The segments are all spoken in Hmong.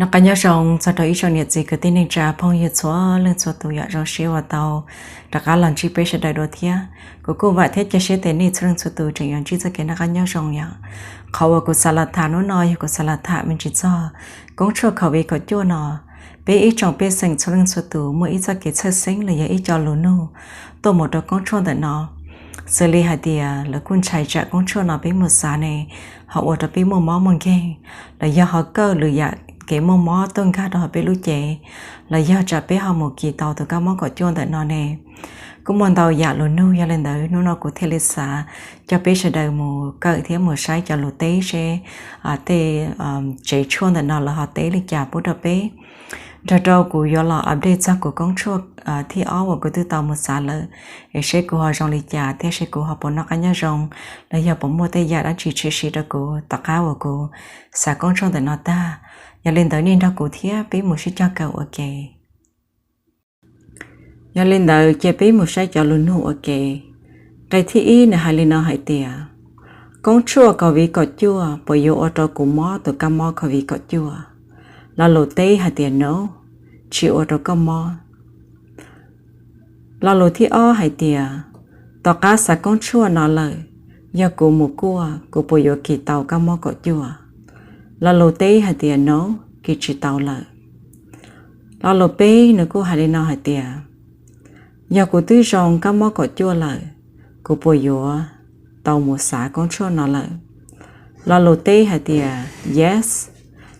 Noj qab nyob zoo txog rau ib tsoom niam txiv kwv tij neej tsa phooj ywg txhua leej txhua tus yom, zoo siab uas tau rov qab los ntsib peb sawv daws dua thiab. Kuv kuj vam thiab cia siab tias nej txhua leej txhua tus tseem yuav ntsib txoj kev noj qab nyob zoo yom. Qhov uas kuv xav los tham hnub no yog kuv xav los tham me ntsis txog koob tshuaj COVID kaum cuaj no. Peb ib tsoom pej xeem txhua leej txhua tus muaj ib txoj kev txhawj xeeb los yog ib co lus nug tuaj mus rau koob tshuaj ntawm no, xws li hais tias lawv kuj ntshai tsam koob tshuaj no peb mus xav ne ho ua rau peb muaj mob muaj nkeeg, los yog ho kawj lwm yam kev muaj mob tuaj nkag rau hauv peb lub cev, los yog tsam peb ho mus kis tau tus kab mob kaum cuaj ntawm no ne. Kuj muaj ntau yam lus nug, yog li ntawd hnub no kuv thiaj li xav coj peb sawv daws mus kawm thiab mus saib cov lus teb seb tej tsev tshuaj ntawm no lawv ho teb li cas pub rau peb. Nrog rau kuv yuav los update txog kuv koob tshuaj thib ob uas kuv twb tau mus xav lawm, es seb kuv ho zoo li cas thiab seb kuv ho puas noj qab nyob zoo, los yog puas muaj tej yam dab tsi tshwm sim rau kuv tom qab uas kuv xav koob tshuaj ntawm no tag. Yog li ntawd nej nrog kuv thiab peb mus sib cog kawm ua ke. Yog li ntawd ces peb mus saib cov lus nug ua ke. Nqe thib ib nws hais li no hais tias, koob tshuaj COVID kaum cuaj puas yuav ua rau kuv mob tus kab mob COVID kaum cuaj? Lo lus teb hais tias no, tsis ua rau koj mob. Lo lus thib ob hais tias, tom qab xav koob tshuaj no lawm, yog kuv mus kuaj kuv puas yuav kis tau kab mob kaum cuaj? Lo lus teb hais tias no, kis tsis tau lawm. Lo lus peb nws kuj hais li no hais tias, yog kuv twb zoo kab mob kaum cuaj lawm, kuv puas yuav tau mus xav koob tshuaj no lawm? Lo lus teb hais tias yes,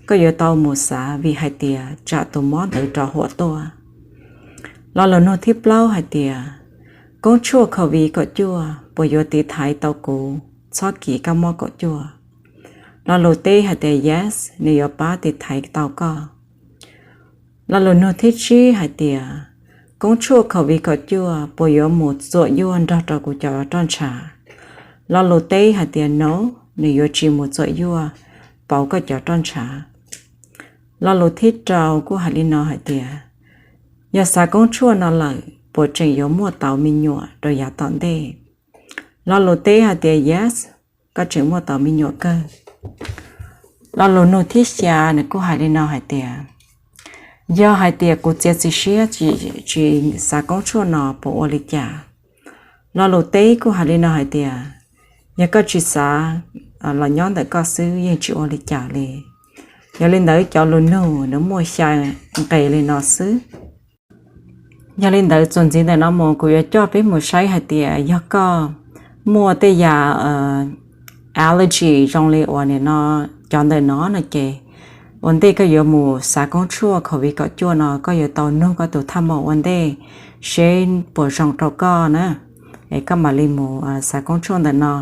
koj yuav tau mus xav vim hais tias tsam tus mob ntawd rov huam tuaj. Lo lus nug thib plaub hais tias, koob tshuaj COVID kaum cuaj puas yuav tiv thaiv tau kuv txhob kis kab mob kaum cuaj? Lo lus teb hais tias yes, nws yuav pab tiv thaiv tau koj. Lo lus nug thib tsib hais tias, koob tshuaj COVID kaum cuaj puas yuav mus txuam yuaj nrog rau kuv cov roj ntshav? Lo lus teb hais tias no, nws yuav tsis mus txuam yuaj pauv koj cov roj ntshav. Lo lus thib rau kuj hais li no hais tias, yog xav koob tshuaj no lawm puas tseem yuav muaj tau me nyuam rau yav tom ntej? Lo lus teb hais tias yes, koj tseem muaj tau me nyuam kawg. Lo lus nug thib xya nws kuj hais li no hais tias, yog hais tias kuv txiav txim siab tsis xav koob tshuaj no puas ua li cas? Lo lus teb kuj hais li no hais tias, yog koj tsis xav los nyob ntawm koj xwb yeej tsis ua li cas li. Yog li ntawd cov lus nug nws muaj xya nqe li no xwb. Yog li ntawd txuas ntxiv ntawm no mus kuv yuav coj peb mus saib hais tias yog koj muaj tej yam allergy zoo li uas nim no cov ntawm no no ces ua ntej koj yuav mus xav koob tshuaj COVID kaum cuaj no koj yuav tau nug koj tus thaj maum ua ntej seb puas zoo rau koj na, es koj mam li mus xav koob tshuaj ntawm no.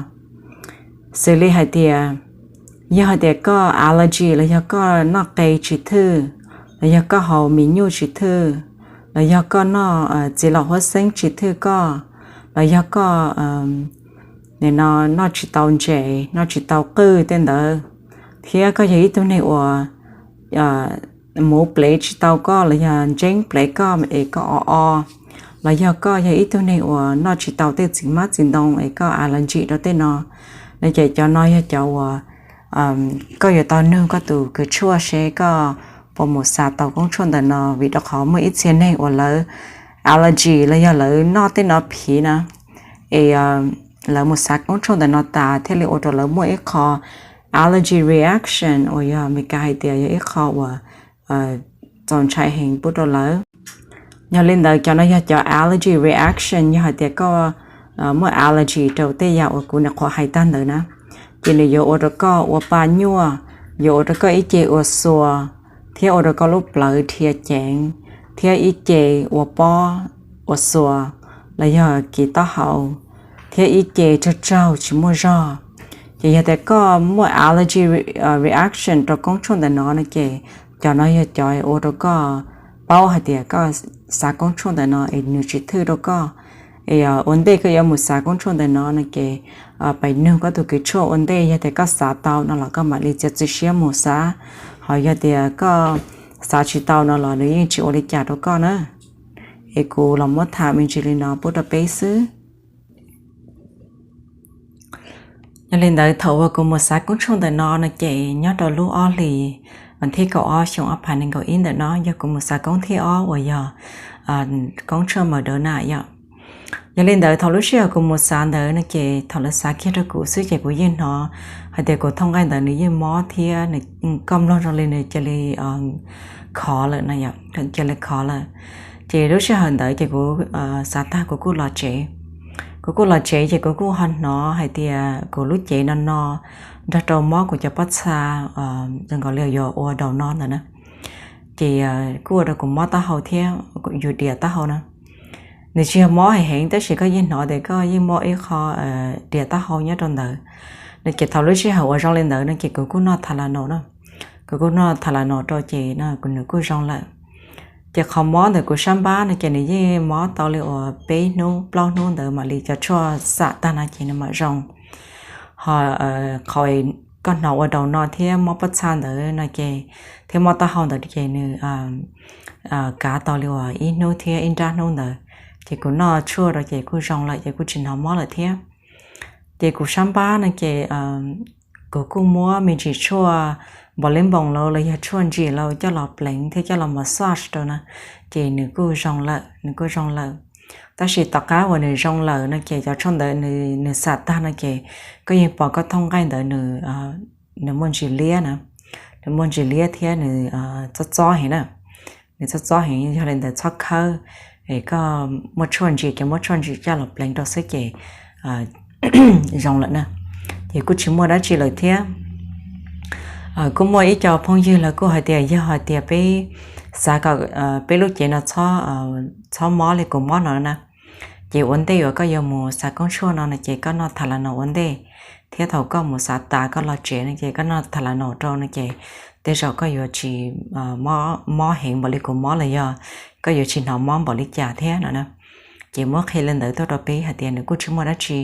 Xws li hais tias, yog hais tias koj allergy los yog koj noj qe tsis thwj, los yog koj haus mis nyuj tsis thwj, los yog koj noj txiv laum huab xeeb tsis thwj koj, los yog koj nim no noj tsis tau ntses noj tsis tau qwj tej ntawd, thiab koj yog ib tug neeg uas muv plev tsis tau koj los yog ntseeb plev koj es koj o o, los yog koj yog ib tug neeg uas noj tsis tau tej txiv hmab txiv ntoo es koj allergy rau tej no, no ces cov no yog cov uas koj yuav tau nug koj tus kws tshuaj seb koj puas mus xav tau koob tshuaj ntawm no, vim rau qhov muaj ib txhia neeg uas lawv allergy los yog lawv noj tej no phiv na, es lawv mus xav koob tshuaj ntawm no tas thiaj li ua rau lawv muaj ib qho allergy reaction uas yog Meskas hais tias yog ib qho uas txaus ntshai heev pub rau lawv. Yog li ntawd cov no yog cov allergy reaction, yog hais tias koj muaj allergy rau tej yam uas kuv nyuam qhuav hais tag ntawd na, ces nws yuav ua rau koj ua pa nyuaj, yuav ua rau koj ib ce ua xuas, thiab ua rau koj lub plawv dhia ceev, thiab ib ce ua pob ua xuas, los yog kiv taub hau, thiab ib ce tsaug tsaug tsis muaj zog. Ces yog tias koj muaj allergy reaction rau koob tshuaj ntawm no no ces cov no yog cov ua rau koj paub hais tias koj xav koob tshuaj ntawm no es nws tsis thwj rau koj. Es ua ntej koj yuav mus xav koob tshuaj ntawm no no ces pais nug koj tus kws tshuaj ua ntej, yog tias koj xav tau no los koj mam li txiav txim siab mus xav, ho yog tias koj xav tsis tau no los nws yeej tsis ua li cas rau koj na. Es kuv los muab tham me ntsis li no pub rau peb xwb. Yog li ntawd thaum uas kuv mus xav koob tshuaj ntawm no no ces nyob rau lub ob hlis Vas thib kaum ob xyoo ob phav nees nkaum ib ntawm no yog kuv mus xav koob thib ob uas yog koob tshuaj Moderna yom. Yog li ntawd thaum lub sij hawm kuv mus xav ntawd no ces thaum lawv xav kiag rau kuv xwb ces kuv yeej hnov hais tias kuv thooj nqaij ntawd nws yeej mob thiab nws, koj mloog zoo li nws cia li khov lawm no, cia li khov lawm. Ces lub sij hawm ntawd ces kuv xav tag kuv kuj los tsev. Kuv kuj los tsev ces kuv kuj ho hnov hais tias kuv lub cev no no nrog rau mob kuv cov pob txha zoo nkaus li yuav ua daus no ntawd na. Ces kuj ua rau kuv mob taub hau thiab, yus diam taub hau na. Nws tsis yog mob heev heev tab sis koj yeej hnov tias koj yeej muaj ib qho diam taub hau nyob rau ntawd. No ces thaum lub sij hawm uas zoo li ntawd no ces kuv kuj noj Tylenol na. Kuv kuj noj Tylenol rau ces nws kuj zoo lawm. Ces qhov mob ntawm kuv sab npab no ces nws yeej mob tau li uas peb hnub plaub hnub ntawd mam li cov tshuaj xam tag no ces nws mam zoo. Ho qhov koj hnov ua daus no thiab mob pob txha ntawd no ces, thiab mob taub hau ntawd ces nws kav tau li uas ib hnub thiab ib nrab hnub ntawd. Ces kuv noj tshuaj rau ces kuj zoo lawm ces kuj tsis hnov mob lawm thiab. Ces kuv sab npab no ces kuv kuj muab me ntsis tshuaj npaum li npoos lauj los yog tshuaj ntsim lauj coj los pleev thiab coj los massage rau na, ces nws kuj zoo lawm, nws kuj zoo lawm. Tab sis tom qab uas nws zoo lawm no ces cov tshuaj ntawd nws xam tag no ces koj yeej pom koj thooj nqaij ntawd nws muaj ntsis liab na, nws muaj ntsis liab thiab nws txob txob heev na. Nws txob txob heev, yog li ntawd txhob khawb, es koj muaj tshuaj ntsim ces muab tshuaj ntsim coj los pleev rau xwb ces zoo lawm na. Ces kuj tsis muaj dab tsi lawm thiab. Kuj muaj ib co phooj ywg lawv kuj hais tias yog hais tias peb xav kom peb lub cev no txhob mob li kuv mob no na, ces ua ntej uas koj yuav mus xav koob tshuaj no no ces koj noj Tylenol ua ntej, thiab thaum koj mus xav tas koj los tsev no ces koj noj Tylenol rau no ces tej zaum koj yuav tsis mob heev npaum li kuv mob los yog koj yuav tsis hnov mob npaum li cas thiab no na. Ces muab qhia li ntawd tuaj rau peb hais tias nws kuj tsis muaj dab tsi.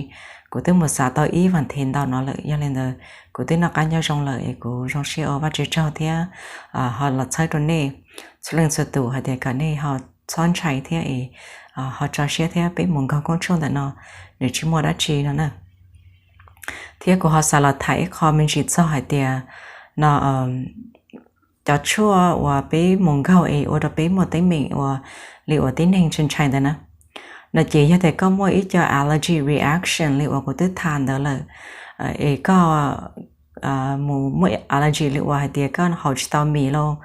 Kuv twb mus xav tau ib vas thiv ntau no lawm, yog li ntawd kuv twb noj qab nyob zoo lawm es kuv zoo siab ua Vajtswv tsaug thiab ho los txhawb rau nej txhua leej txhua tus hais tias kom nej ho txhob ntshai thiab es ho tso siab thiab peb mus nkaug koob tshuaj ntawm no nws tsis muaj dab tsi no na. Thiab kuv ho xav los tham ib qho me ntsis txog hais tias no cov tshuaj uas peb mus nkaug es ua rau peb muaj teeb meem ua li uas tib neeg ntshai ntshai ntawd na. No ces yog tias koj muaj ib co allergy reaction li uas kuv twb tham ntawd lawm, es koj mus muaj allergy li uas hais tias koj haus tsis tau mis lauj,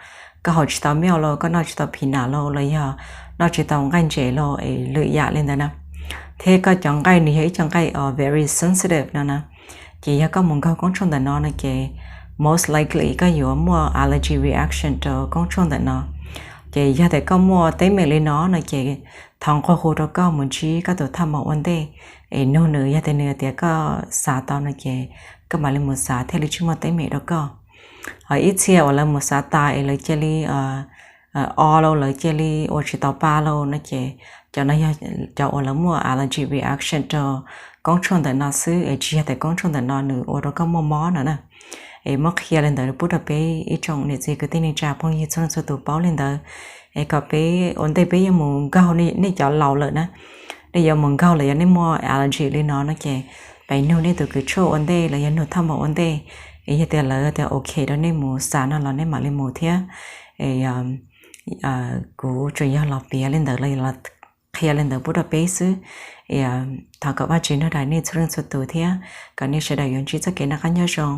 koj haus tsis tau milk lauj, koj noj tsis tau peanut lauj, los yog noj tsis tau nqaij ntses lauj, es lwm yam li ntawd na. Thiab koj cov nqaij nws yog ib co nqaij very sensitive no na. Ces yog koj mus nkaug koob tshuaj ntawm no no ces most likely koj yuav muaj allergy reaction rau koob tshuaj ntawm no. Ces yog tias koj muaj teeb meem li no no ces thov nqua hu rau koj mus ntsib koj tus thaj maum ua ntej es nug nws, yog tias nws tias koj xav tau no ces koj mam li mus xav thiaj li tsis muaj teeb meem rau koj. Ho ib txhia uas lawv mus xav tas es lawv cia li o lauj, lawv cia li ua tsis tau pa lauj no ces cov no yog cov uas lawv muaj allergy reaction rau koob tshuaj ntawm no xwb, es tsis yog tias koob tshuaj ntawm no nws ua rau koj muaj mob no na. Es muab qhia li ntawd pub rau peb ib tsoom niam txiv kwv tij neej tsa phooj ywg txhua leej txhua tus paub li ntawd. Es kom peb ua ntej peb yuav mus nkaug, nej cov laus lawm na, nej yuav mus nkaug los yog nej muaj allergy li no no ces peb nug nej tus kws tshuaj ua ntej los yog nug thaj maum ua ntej. Es yog tias lawv tias ok rau nej mus xav no los nej mam li mus thiab. Es kuv tsuas yog los piav li ntawd los los qhia li ntawd pub rau peb xwb. Thov kom Vajtswv nrog nraim nej txhua leej txhua tus thiab kom nej sawv daws yuav ntsib txoj kev noj qab nyob zoo.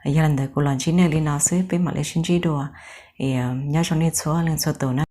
Yog li ntawd kuv los ntsib nej li no xwb, peb mam li sib ntsib dua. Nyob zoo nej txhua leej txhua tus na.